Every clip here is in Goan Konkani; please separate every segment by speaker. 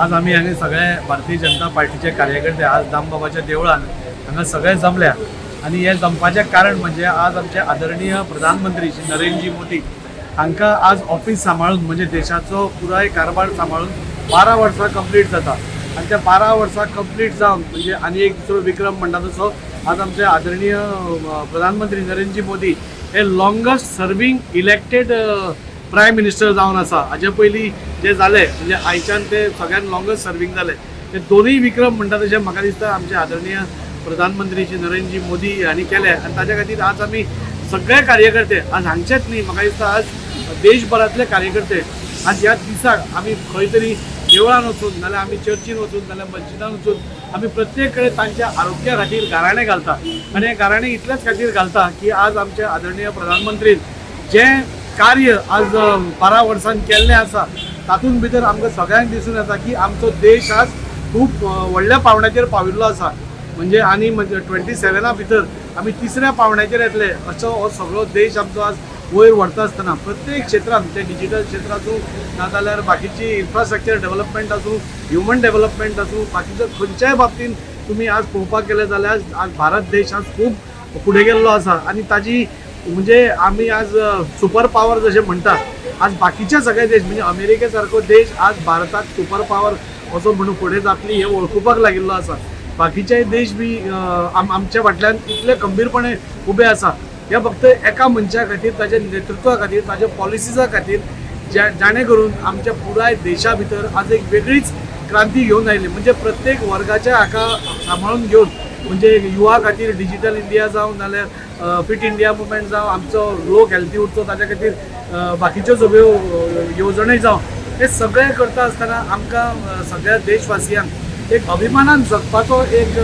Speaker 1: आज आमी हांगा सगळे भारतीय जनता पार्टीचे कार्यकर्ते आज दामबाबाच्या देवळान हांगा सगळे जमल्या आनी हे जमपाचें कारण म्हणजे आज आमचे आदरणीय प्रधानमंत्री श्री नरेंद्रजी मोदी हांकां आज ऑफिस सांबाळून म्हणजे देशाचो पुराय कारभार सांबाळून 12 वर्सां कंप्लीट जाता आनी त्या 12 वर्सां कंप्लीट जावन म्हणजे आनी एक दुसरो विक्रम म्हणटा तसो आज आमचे आदरणीय प्रधानमंत्री नरेंद्रजी मोदी हे longest serving elected prime minister जावन आसा. हाजे पयलीं जे जाले म्हणजे आयच्यान ते सगळ्यात लॉंगस्ट सर्वींग जाले. ते दोनूय विक्रम म्हणटा तशें म्हाका दिसता आमचे आदरणीय प्रधानमंत्री श्री नरेंद्रजी मोदी हांणी केले आनी ताच्या खातीर आज आमी सगळे कार्यकर्ते आज हांगचेच न्ही, म्हाका दिसता आज देशभरांतले कार्यकर्ते आज ह्या दिसाक आमी खंय तरी देवळान वचून नाल्यार आमी चर्चीन वचून नाल्यार मस्जिदान वचून आमी प्रत्येक कडेन तांच्या आरोग्या खातीर गाराणें घालता आनी हें गाराणें इतलेच खातीर घालता की आज आमचे आदरणीय प्रधानमंत्रीन जें कार्य आज 12 वर्सांन केल्लें आसा तातूंत भितर आमकां सगळ्यांक दिसून येता की आमचो देश आज खूब व्हडल्या पावंड्याचेर पाविल्लो आसा. म्हणजे आनी म्हणजे 27 भितर आमी तिसऱ्या पावंड्याचेर येतले असो हो सगळो देश आमचो आज वयर व्हरता आसतना प्रत्येक क्षेत्रांत, ते डिजिटल क्षेत्र आसूं नाजाल्यार बाकीची इन्फ्रास्ट्रक्चर डेव्हलपमेंट आसूं, ह्युमन डेव्हलपमेंट आसूं, बाकीच्या खंयच्याय बाबतींत तुमी आज पळोवपाक गेले जाल्यार आज भारत देश आज खूब फुडें गेल्लो आसा. आनी ताजी म्हणजे आमी आज सुपर पावर जशें म्हणटात, आज बाकीचे सगळे देश म्हणजे अमेरिके सारको देश आज भारताक सुपर पावर असो म्हणून फुडें जातली हें वळखुपाक लागिल्लो आसा. बाकीचेय देश बी आमच्या फाटल्यान इतले खंबीरपणे उबे आसा. हे फक्त एका मनशा खातीर, ताच्या नेतृत्वा खातीर, ताच्या पॉलिसीजा खातीर, जाणे करून आमच्या पुराय देशा भितर आज एक वेगळीच क्रांती घेवन आयली. म्हणजे प्रत्येक वर्गाच्या हाका सांबाळून घेवन म्हणजे युवा खातीर डिजिटल इंडिया जावं नाल्यार फिट इंडिया मुवमेंट जावं, आमचो लोक हेल्थी उरचो ताच्या खातीर बाकीच्यो सगळ्यो येवजण्यो जावं, हे सगळें करता आसतना आमकां सगळ्या देशवासियांक एक अभिमानान जगपाचो एक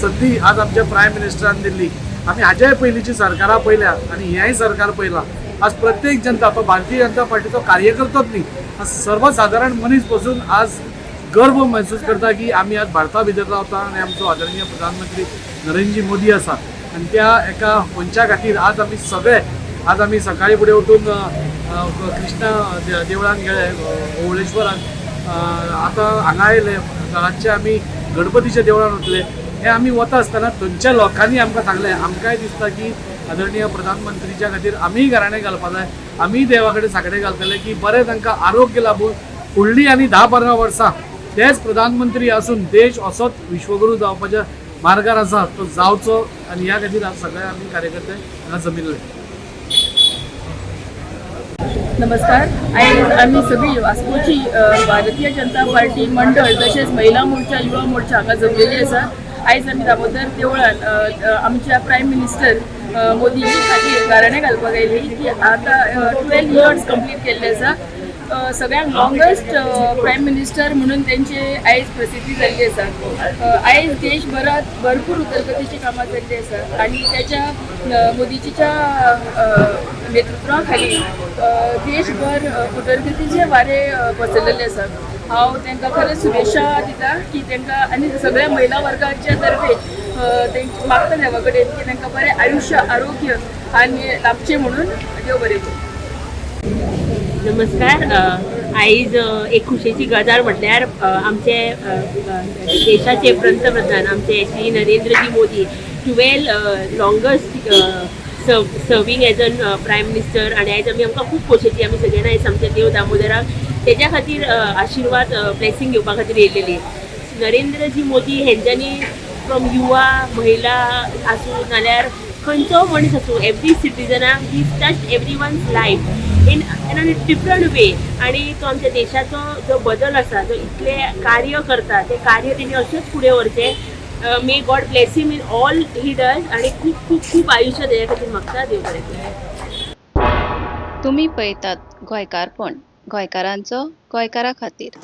Speaker 1: संदी आज आमच्या प्रायम मिनिस्टरान दिल्ली. आमी हाज्याय पयलींची सरकारां पळयल्या आनी हेंय सरकार पळयलां. आज प्रत्येक जनता, तो भारतीय जनता पार्टीचो कार्यकर्तोच न्ही, आज सर्वसादारण मनीस पसून आज गर्व महसूस करता की आमी आज भारता भितर रावता आनी आमचो आदरणीय प्रधानमंत्री नरेंद्रजी मोदी आसा. आनी त्या एका मनशा खातीर आज आमी सगळे आज आमी सकाळी फुडें उठून कृष्णा देवळान गेले, ओवळेश्वरान, आतां हांगा आयले, रातचे आमी गणपतीच्या देवळान वतले. हे आमी वता आसतना थंयच्या लोकांनी आमकां सांगलें, आमकांय दिसता की आदरणीय प्रधानमंत्रीच्या खातीर आमीय गाराणें घालपा जाय, आमीय देवा कडेन साकडें घालतले की बरें तांकां आरोग्य लाबून फुडलीं आनी 10-12 वर्सां तेच प्रधानमंत्री आसून देश असोच विश्वगुरू जावपाच्या मार्गार आसा तो जावचो. आनी ह्या खातीर आज सगळे आमी कार्यकर्ते हांगा जमिल्ले.
Speaker 2: नमस्कार. आयज आमी सगळी वास्कोची भारतीय जनता पार्टी मंडळ तशेंच महिला मोर्चा, युवा मोर्चा हांगा जमलेली आसा. आयज आमी दामोदर देवळान आमच्या प्रायम मिनिस्टर मोदीजी खातीर गाराणें घालपाक आयली की आतां 12 इयर्स कंप्लीट केल्ले आसा. सगळ्यांत लॉंगस्ट प्रायम मिनिस्टर म्हणून तेंचे आयज प्रसिद्धी जाल्ली आसा. आयज देशभरात भरपूर उदरगतीची कामां जाल्ली आसा आनी त्याच्या मोदीजीच्या नेतृत्वा खाली देशभर उदरगतीचे वारे पसरलेले आसा. हांव तांकां खरेंच शुभेच्छा दिता की तांकां आनी सगळ्या महिला वर्गाच्या तर्फे तेंचे मागता देवा कडेन की तांकां बरें आयुश्य, आरोग्य आनी लाभचें म्हणून. देव बरें करूं.
Speaker 3: नमस्कार. आयज एक खुशेची गजाल म्हटल्यार आमचे देशाचे पंतप्रधान आमचे Shri Narendraji Modi 12 longest serving as an prime minister. आनी आयज आमी आमकां खूब खोशेची, आमी सगळ्यांना आयज आमच्या देव दामोदराक तेज्या खातीर आशिर्वाद, ब्लेसींग घेवपा खातीर येयलेली. नरेंद्रजी मोदी हेंच्यांनी फ्रॉम युवा, महिला आसूं नाल्यार खंयचो मनीस आसूं, every सिटीजनाक he touch everyone's life in a different way. आनी तो आमच्या देशाचो जो बदल आसा, जो इतले कार्य करता, ते कार्य तेणी अशेंच फुडें व्हरचें. May God bless him in all he does. आनी खूब खूब खूब आयुश्य तेज्या खातीर मागता. देव बरें करूं.
Speaker 4: तुमी पळयतात गोंयकारपण, गोंयकारांचो गोंयकारा खातीर.